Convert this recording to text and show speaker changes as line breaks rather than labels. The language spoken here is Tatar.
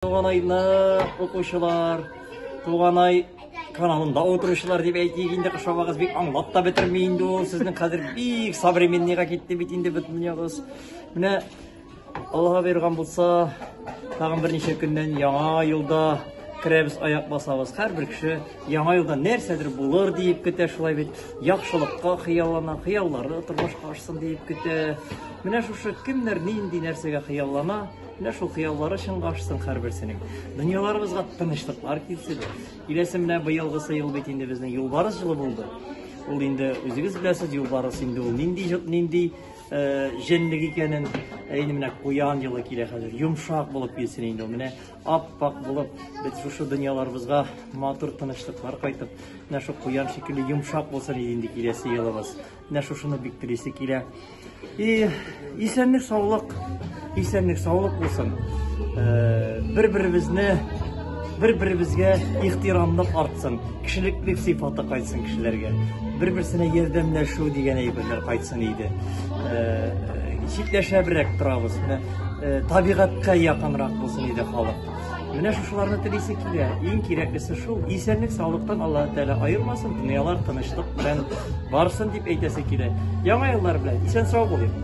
Туганайны укучылар, Туганай каналында утыручылар дип әйтик инде, кышабагыз бик аңлап та бетерми инде ул. Сезнең хәзер бик современныйга китте бит инде бөтен дөньягыз. Менә Аллаһ боерган булса, тагын берничә көннән яңа елда керәбез, аяк басабыз. Һәрбер кеше яңа елда нәрсәдер булыр диеп көтә, шулай бит. Яхшылыкка хыяллана, хыяллары тормышка ашсын диеп көтә. Менә шушы кемнәр нинди нәрсәгә хыяллана, Менә шул хыяллары чынга ашсын һәрберсенең. Дөньяларыбызга тынычлыклар килсен. Киләсе менә быелгысы ел бит инде безнең юлбарыс елы булды. Ул инде үзегез беләсез, юлбарыс инде ул нинди нинди э, җенлек икәнен. Ә инде менә куян елы килә хәзер. Йомшак булып килсен инде ул. Менә ап-ак булып без шушы дөньяларыбызга матур тынычлыклар кайтып, менә шул куян шикелле йомшак булсын иде инде киләсе елыбыз. Менә шушыны бик телисе килә. И исәнлек, саулык, исәнлек, саулык булсын. Э, бер-беребезне бер-беребезгә ихтирамлык артсын, кешелеклек сыйфаты кайтсын кешеләргә. Бер-берсенә ярдәмләшү дигән әйберләр кайтсын иде. Э, читләшәбрәк торабыз. Менә э, табигатькә якынрак булсын иде халык. Менә шушыларны телисе килә. Иң кирәклесе шул, исәнлек, саулыктан Аллаһ Тәгалә аермасын, дөньялар тынычлык белән барсын дип әйтәсе килә. Яңа еллар белән исән сау булыйк.